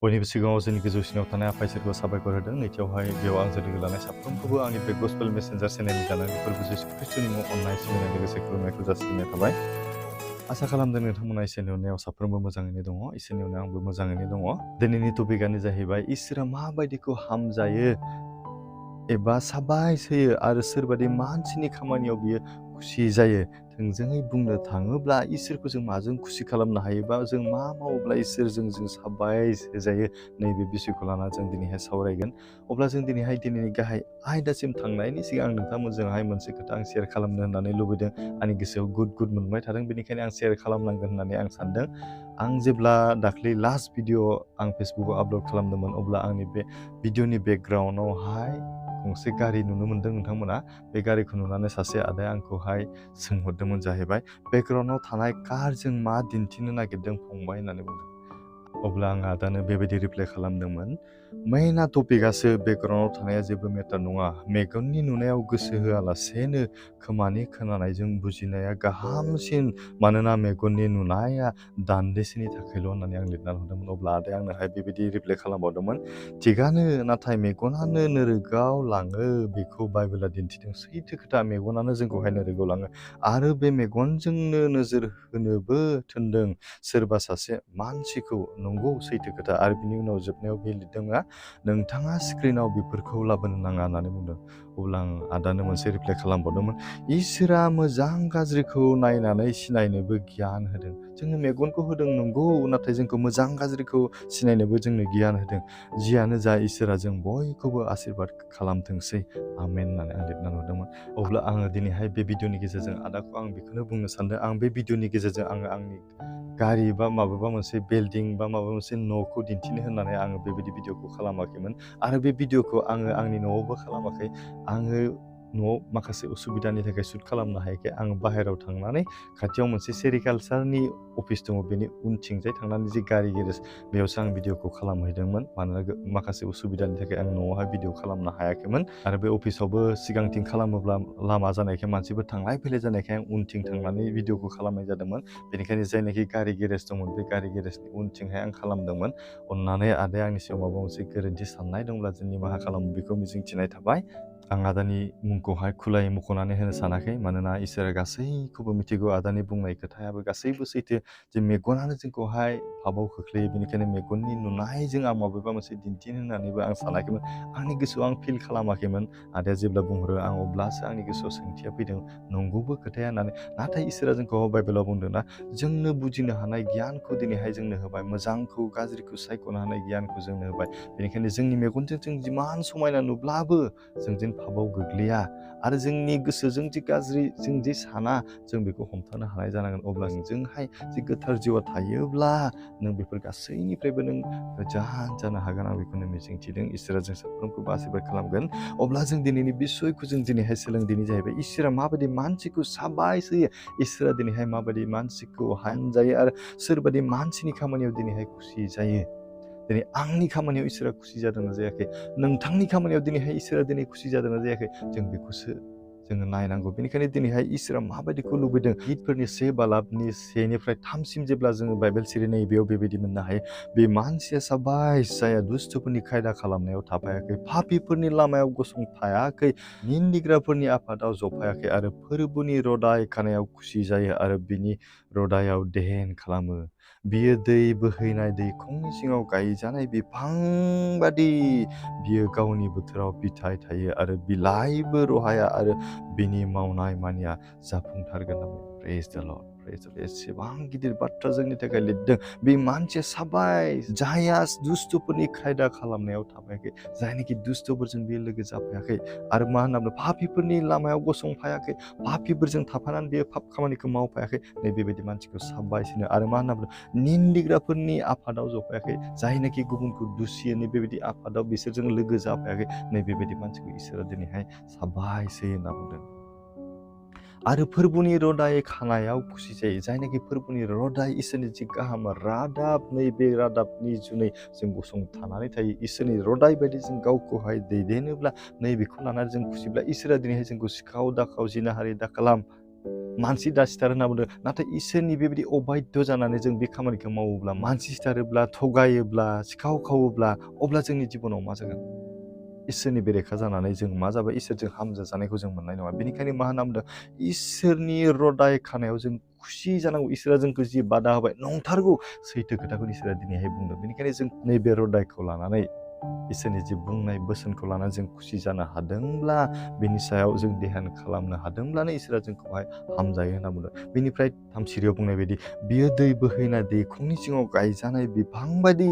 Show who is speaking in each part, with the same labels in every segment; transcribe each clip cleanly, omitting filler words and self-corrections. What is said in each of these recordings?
Speaker 1: बयनिबो सिगाङाव जोंनि गोजौसिनाव थानाय आफा इसोरखौ साबायखर होदों। नैथियावहाय बेयाव आंजों लोगो लानाय साफ्रोमखौबो आंनि बे गस्पेल मेसेन्जार चेनेलनि जानानै फोरबो जिसु खृष्टनि मुङाव अननाय सिबिनाय लोगोसे खुलुमनायखौ जासिनाय थाबाय। आसा खालामदों नोंथांमोना इसोरनि अननायाव साफ्रोमबो मोजाङैनो दङ। इसोरनि अननायाव आंबो मोजाङैनो दङ। दिनैनि टपिकआनो जाहैबाय इसोरा माबायदिखौ हामजायो एबा साबायस होयो आरो सोरबादि मानसिनि खामानियाव बियो खुसि जायो। थोंजोङै बुंनो थाङोब्ला इसोरखौ जों माजों खुसि खालामनो हायोबा जों मा मावोब्ला इसोरजों जों साबायस होजायो, नैबे बिसयखौ लाना जों दिनैहाय सावरायगोन। अब्ला जों दिनैनि गाहाय आयदासिम थांनायनि सिगां आं नोंथांमोनजोंहाय मोनसे खोथा आं शेयार खालामनो होननानै लुबैदों। आंनि गोसोआव गुद मोनबाय थादों, बेनिखायनो आं शेयार खालामनांगोन होननानै आं सानदों। आं जेब्ला दाख्लै लास्ट भिडिअ आं फेसबुकाव आपल'ड खालामदोंमोन, अब्ला आंनि बे भिडिअनि बेकग्राउन्डआवहाय गंसे गारि नुनो मोनदों नोंथांमोना। बे गारिखौ नुनानै सासे आदाया आंखौहाय सोंहरदोंमोन जाहैबाय, बेकग्राउन्डआव थानाय कारजों मा दिन्थिनो नागिरदों फंबाय होननानै बुंदों। अब्ला आं आदानो बेबायदि रिप्लाइ खालामदोंमोन, मेइना टपिकआसो बेकग्राउन्डआव थानाया जेबो मेटार नङा। मेगननि नुनायाव गोसो होआलासेनो खोमानि खोनानायजों बुजिनाया गाहामसिन, मानोना मेगननि नुनाया दान्दिसेनि थाखायल' होननानै आं लिरना हरदोंमोन। अब्ला आदाया आंनोहाय बेबायदि रिप्लाइ खालामबावदोंमोन, थिगानो, नाथाय मेगनानो नोरोगाव लाङो बेखौ बाइबेला दिन्थिदों। सैथो खोथा, मेगनानो जोंखौहाय नोरोगाव लाङो आरो बे मेगनजोंनो नोजोर होनोबो थोनदों सोरबा सासे मानसिखौ। नंगौ, सैथो खोथा। आरो बिनि उनाव जोबनायाव बे लिरदोंना, नोंथाङा स्क्रिनाव बेफोरखौ लाबोनो नाङा होननानै बुंदों। अब्ला आं आदानो मोनसे रिप्लाइ खालामबावदोंमोन, इसोरा मोजां गाज्रिखौ नायनानै सिनायनोबो गियान होदों। जोंनो मेगनखौ होदों नंगौ, नाथाय जोंखौ मोजां गाज्रिखौ सिनायनोबो जोंनो गियान होदों। जियानो जा, इसोरा जों बयखौबो आशीर्बाद खालामथोंसै, आमेन होननानै आं लिरना हरदोंमोन। अब्ला आङो दिनैहाय बे भिडिअनि गेजेरजों आदाखौ आं बेखौनो बुंनो सानदों, आं बे भिडिअनि गेजेरजों आङो आंनि गारि बा माबा मोनसे बिल्डिं बा माबा मोनसे न'खौ दिन्थिनो होननानै आङो बेबायदि भिडिअखौ खालामाखैमोन। आरो बे भिडिअखौ आङो आंनि न'आवबो खालामाखै। आङो न'आव माखासे उसुबिदानि थाखाय शुट खालामनो हायाखै। आङो बाहेरायाव थांनानै खाथियाव मोनसे सेरिकालचारनि अफिस दङ, बेनि उनथिंजाय थांनानै जे गारि गेरेज, बेयावसो आं भिडिअखौ खालामहैदोंमोन। मानोना माखासे उसुबिदानि थाखाय आं न'आवहाय भिडिअ खालामनो हायाखैमोन। आरो बे अफिसावबो सिगांथिं खालामोब्ला लामा जानायखाय, मानसिफोर थांलाय फैलाय जानायखाय आं उनथिं थांनानै भिडिअखौ खालामनाय जादोंमोन। बेनिखायनो जायनाखि गारि गेरेज दंमोन, बे गारि गेरेजनि उनथिंहाय आं खालामदोंमोन। अननानै आदाया आंनि सायाव माबा मोनसे गोरोन्थि साननाय दंब्ला जों निमाहा खालामो, बेखौ मिजिंथिनाय थाबाय। आं आदानि मुंखौहाय खुलायै मख'नानै होनो सानाखै, मानोना इसोरा गासैखौबो मिथिगौ। आदानि बुंनाय खोथायाबो गासैबो सैथो, जे मेगनानो जोंखौहाय पापाव खोख्लैयो। बेनिखायनो मेगननि नुनायजों आं माबेबा मोनसे दिन्थिनो होननानैबो आं सानाखैमोन। आंनि गोसोआव आं फिल खालामाखैमोन। आदाया जेब्ला बुंहरो आं, अब्लासो आंनि गोसोआव सोंथिया फैदों, नंगौबो खोथाया होननानै। नाथाय इसोरा जोंखौ बाइबेलाव बुंदोंना, जोंनो बुजिनो हानाय गियानखौ दिनैहाय जोंनो होबाय, मोजांखौ गाज्रिखौ सायख'नो हानाय गियानखौ जोंनो होबाय। बेनिखायनो जोंनि मेगनजों जों जिमान समायना नुब्लाबो जों जेन पापाव गोग्लैया, आरो जोंनि गोसोजों जि गाज्रि जों जि साना, जों बेखौ हमथानो हानाय जानांगोन। अब्ला जोंहाय जि गोथार जिउआ थायोब्ला नों बेफोर गासैनिफ्रायबो नों गोजान जानो हागोन। आं बेखौनो मिजिंथिदों। इसोरा जों साफ्रोमखौबो आशीर्बाद खालामगोन। अब्ला जों दिनैनि बिसयखौ जों दिनैहाय सोलोंदिनि जाहैबाय, इसोरा माबायदि मानसिखौ साबायस होयो, इसोरा दिनैहाय माबायदि मानसिखौ हामजायो, आरो सोरबादि मानसिनि खामानियाव दिनैहाय खुसि जायो। दिनै आंनि खामानियाव इसोरा खुसि जादोंना जायाखै, नोंथांनि खामानियाव दिनैहाय इसोरा दिनै खुसि जादोंना जायाखै, जों बेखौसो जोङो नायनांगौ। बेनिखायनो दिनैहाय इसोरा माबायदिखौ लुबैदों, गितफोरनि 1:3 जेब्ला जोङो बाइबेल सिरिनायो, बेयाव बेबायदि मोननो हायो, बे मानसिया साबायस जाया दुस्थफोरनि खायदा खालामनायाव थाफायाखै, पापिफोरनि लामायाव गसंफायाखै, निन्दिग्राफोरनि आफादाव जफायाखै, आरो फोरबुनि रदाय खानायाव खुसि जायो आरो बिनि रदायाव देन खालामो। बियो दै बोहैनाय दैखंनि सिङाव गायजानाय बिफां बादि, बियो गावनि बोथोराव फिथाइ थायो आरो बिलाइबो रहाया, आरो बिनि मावनाय मानिया जाफुंथारगोन। प्रेज द लर्ड, प्रेज द लर्ड। एसेबां गिदिर बाथ्रा जोंनि थाखाय लिरदों। बे मानसिया साबायस, जायहा दुस्थफोरनि खायदा खालामनायाव थाफायाखै, जायनाखि दुस्थफोरजों बियो लोगो जाफायाखै, आरो मा होनना बुङो, पापिफोरनि लामायाव गसंफायाखै, पापिफोरजों थाफानानै बेयो पाप खामानिखौ मावफायाखै, नै बेबायदि मानसिखौ साबायस होनो। आरो मा होनना बुङो, निन्दिग्राफोरनि आफादाव जफायाखै, जायनाखि गुबुनखौ दुसियो, नै बेबायदि आफादाव बिसोरजों लोगो जाफायाखै, नै बेबायदि मानसिखौ इसोरा दिनैहाय साबायस होयो होनना बुंदों। आरो फोरबुनि रदाय खानायाव खुसि जायो, जायनाखि फोरबुनि रदाय, इसोरनि जि गाहाम रादाब, नैबे रादाबनि जुनै जों गसंथानानै थायो, इसोरनि रदाय बायदि जों गावखौहाय दैदेनोब्ला, नैबेखौ लानानै जों खुसिब्ला, इसोरा दिनैहाय जोंखौ सिखाव दाखाव जिनाहारि दा खालाम, मानसि दा सिथार होनना बुंदों नाथाय इसोरनि बेबायदि अबाध्य जानानै जों बे खामानिखौ मावोब्ला मानसि सिथारोब्ला थगायोब्ला सिखाव खावोब्ला अब्ला जोंनि जिबनाव मा जागोन इसोरनि बेरेखा जानानै जों मा जाबाय इसोरजों हामजा जानायखौ जों मोननाय नङा बेनिखायनो मा होनना बुंदों इसोरनि रदाय खानायाव जों खुसि जानांगौ इसोरा जोंखौ जि बादा होबाय नंथारगौ सैथो खोथाखौ इसोरा दिनैहाय बुंदों बेनिखायनो जों नैबे रदायखौ लानानै इसोरनि जि बुंनाय बोसोनखौ लानानै जों खुसि जानो हादोंब्ला बेनि सायाव जों ध्यान खालामनो हादोंब्लानो इसोरा जोंखौहाय हामजायो होनना बुंदों बेनिफ्राय थामसिरियाव बुंनाय बायदि बियो दै बोहैनाय दैखरनि सिङाव गायजानाय बिफां बायदि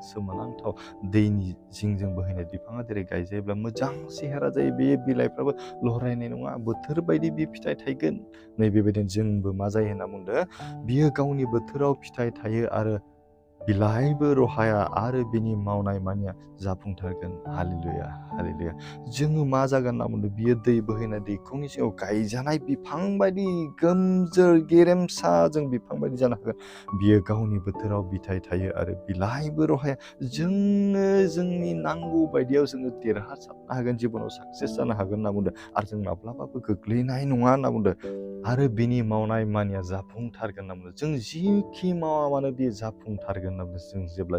Speaker 1: सोमोनांथाव दैनि जिंजों बोहैनाय बिफाङा जेरै गायजायोब्ला मोजां सेहेरा जायो बे बिलाइफ्राबो लहरायनाय नङा बोथोर बायदि बे फिथाइ थायगोन नैबेबायदिनो जोंबो मा जायो होनना बुंदों बियो गावनि बोथोराव फिथाइ थायो आरो बिलाइबो रहाया आरो बिनि मावनाय मानिया जाफुंथारगोन हालेलुया हालेलुया जोङो मा जागोन होनना बुंदों बियो दै बोहैनाय दैखरनि सिङाव गायजानाय बिफां बायदि गोमजोर गेरेमसा जों बिफां बायदि जानो हागोन बियो गावनि बोथोराव फिथाइ थायो आरो बिलाइबो रहाया जोङो जोंनि नांगौ बायदियाव जोङो देरहासारनो हागोन जिबनाव साक्सेस जानो हागोन होनना बुंदों आरो जों माब्लाबाबो गोग्लैनाय नङा होनना बुंदों आरो बिनि मावनाय मानिया जाफुंथारगोन होनना बुंदों जों जिखि मावा मानो बे जाफुंथारगोन होनना बुंदों जों जेब्ला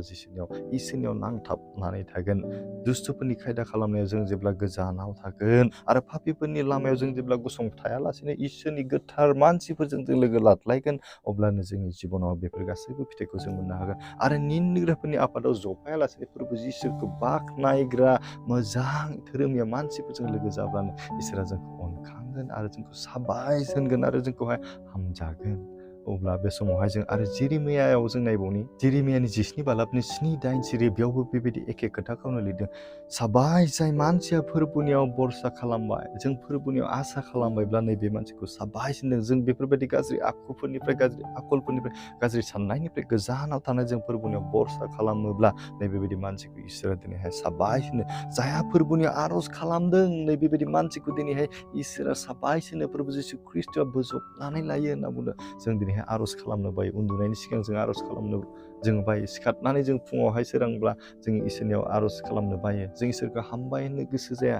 Speaker 1: इसोरनियाव नांथाबनानै थागोन दुष्टफोरनि खायदा खालामनायाव जों जेब्ला गोजानाव थागोन आरो पापिफोरनि लामायाव जों जेब्ला गसंथायालासेनो इसोरनि गोथार मानसिफोरजों जों लोगो लाज्लायगोन अब्लानो जोंनि जिबनाव बेफोर गासैबो फिथाइखौ जों मोननो हागोन आरो निन्दिग्राफोरनि आफादाव जफायालासेनो फोरबो जिसुखौ बाख्नायग्रा मोजां धोरोमिया मानसिफोरजों लोगो जाब्लानो इसोरा जोंखौ अनखांगोन आरो जोंखौ साबायस होनगोन आरो जोंखौहाय हामजागोन अब्ला बे समावहाय जों आरो जेरेमियायाव जों नायबावनि जेरेमियानि 17:7-8 सिरि बेयावबो बेबायदि एखे खोथाखौनो लिरदों साबाय जाय मानसिया फोरबोनियाव बरसा खालामबाय जों फोरबोनियाव आसा खालामबायब्ला नैबे मानसिखौ साबाय होनदों जों बेफोरबायदि गाज्रि आखुफोरनिफ्राय गाज्रि आखलफोरनिफ्राय गाज्रि साननायनिफ्राय गोजानाव थानाय जों फोरबोनियाव बरसा खालामोब्ला नैबेबायदि मानसिखौ इसोरा दिनैहाय साबाय होनो जायहा फोरबोनियाव आर'ज खालामदों नैबेबायदि मानसिखौ दिनैहाय इसोरा साबाय होनो फोरबो जिसु ख्रिस्ट'आ बोजबनानै लायो होनना बुंदों जों दिनैहाय आर'ज खालामनो बायो उन्दुनायनि सिगां जों आर'ज खालामनो जों बायो सिखारनानै जों फुङावहाय सोरांब्ला जों इसोरनियाव आर'ज खालामनो बायो जों इसोरखौ हामबाय होननो गोसो जाया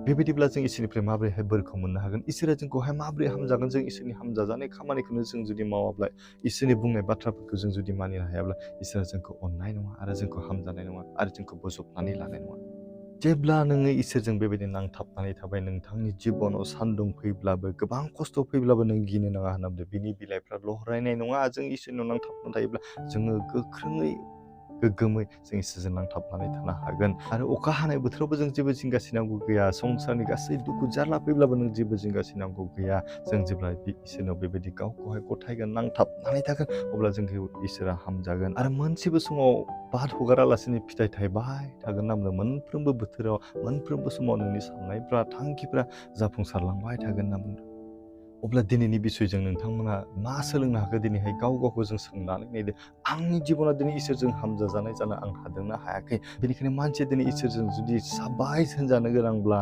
Speaker 1: बेबायदिब्ला जों इसोरनिफ्राय माबोरैहाय बोरखौ मोननो हागोन इसोरा जोंखौहाय माबोरै हामजागोन जों इसोरनि हामजाजानाय खामानिखौनो जों जुदि मावाब्ला इसोरनि बुंनाय बाथ्राफोरखौ जों जुदि मानिनो हायाब्ला इसोरा जोंखौ अननाय नङा आरो जोंखौ हामजानाय नङा आरो जोंखौ बोजबनानै लानाय नङा जेब्ला नोङो इसोरजों बेबायदि नांथाबनानै थाबाय नोंथांनि जिबनाव सान्दुं फैब्लाबो गोबां खस्थ' फैब्लाबो नों गिनो नाङा होनना बुंदों बिनि बिलाइफ्रा लहरायनाय नङा जों इसोरनाव नांथाबनानै थायोब्ला जोङो गोख्रोङै गोग्गोमै जों इसोरजों नांथाबनानै थानो हागोन आरो अखा हानाय बोथोरावबो जों जेबो जिंगासिनांगौ गैया संसारनि गासै दुखु जारला फैब्लाबो नों जेबो जिंगासिनांगौ गैया जों जेब्ला इसोरनाव बेबायदि गावखौहाय गथायगोन नांथाबनानै थागोन अब्ला जोंखौ इसोरा हामजागोन आरो मोनसेबो समाव बाद हगारालासिनो फिथाइ थायबाय थागोन ना बुंदों मोनफ्रोमबो बोथोराव मोनफ्रोमबो समाव नोंनि साननायफ्रा थांखिफ्रा जाफुंसारलांबाय थागोन होनना बुंदों अब्ला दिनैनि बिसयजों नोंथांमोना मा सोलोंनो हाखो दिनैहाय गाव गावखौ जों सोंनानै नायदो आंनि जिबना दिनै इसोरजों हामजाजानाय जानो आं हादोंना हायाखै बेनिखायनो मानसिया दिनै इसोरजों जुदि साबायस होनजानो गोनांब्ला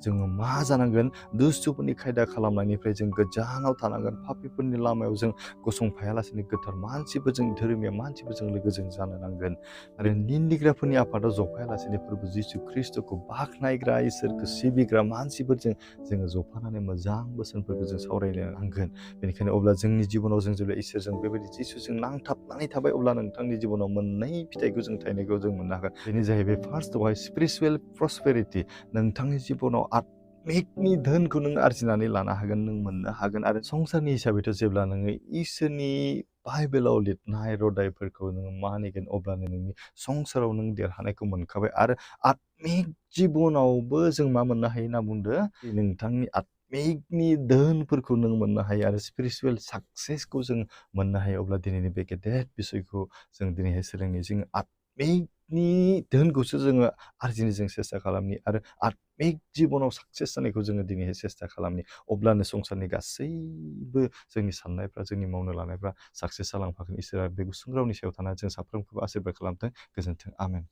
Speaker 1: जोङो मा जानांगोन दुष्टफोरनि खायदा खालामनायनिफ्राय जों गोजानाव थानांगोन पापिफोरनि लामायाव जों गसंफायालासेनो गोथार मानसिफोरजों धोरोमिया मानसिफोरजों लोगोजों जानो नांगोन आरो निन्दिग्राफोरनि आफादाव जफायालासेनो फोरबो जिसु ख्रिस्ट'खौ बाख्नायग्रा इसोरखौ सिबिग्रा मानसिफोरजों जोङो जफानानै मोजां बोसोनफोरखौ जों सावरायनो नांगोन बेनिखायनो अब्ला जोंनि जिबनाव जों जेब्ला इसोरजों बेबायदि जिसुजों नांथाबनानै थाबाय अब्ला नोंथांनि जिबनाव मोननै फिथाइखौ जों थायनायखौ जों मोननो हागोन बेनो जाहैबाय फार्स्टआवहाय स्पिरिचुवेल प्रस्पेरिटि नोंथांनि जिबनाव आत्मिकनि धोनखौ नों आरजिनानै लानो हागोन नों मोननो हागोन आरो संसारनि हिसाबैथ' जेब्ला नोङो इसोरनि बाइबेलाव लिरनाय रदायफोरखौ नोङो मानिगोन अब्लानो नोंनि संसाराव नों देरहानायखौ मोनखाबाय आरो आत्मिक जिबनावबो जों मा मोननो हायो होनना बुंदो नोंथांनि आत्मिकनि धोनफोरखौ नों मोननो हायो आरो स्पिरिचुवेल साक्सेसखौ जों मोननो हायो अब्ला दिनैनि बे गेदेर बिसयखौ जों दिनैहाय सोलोंनि जोङो आत्मिकनि धोनखौसो जोङो आरजिनो जों सेस्था खालामनि आरो आत्मिक जिबनाव साक्सेस जानायखौ जोङो दिनैहाय सेस्था खालामनि अब्लानो संसारनि गासैबो जोंनि साननायफ्रा जोंनि मावनो लानायफ्रा साक्सेस जालांफागोन इसोरा बे गुसुं रावनि सायाव थानानै जों साफ्रोमखौबो आशीर्बाद खालामथों गोजोन्थों आमेन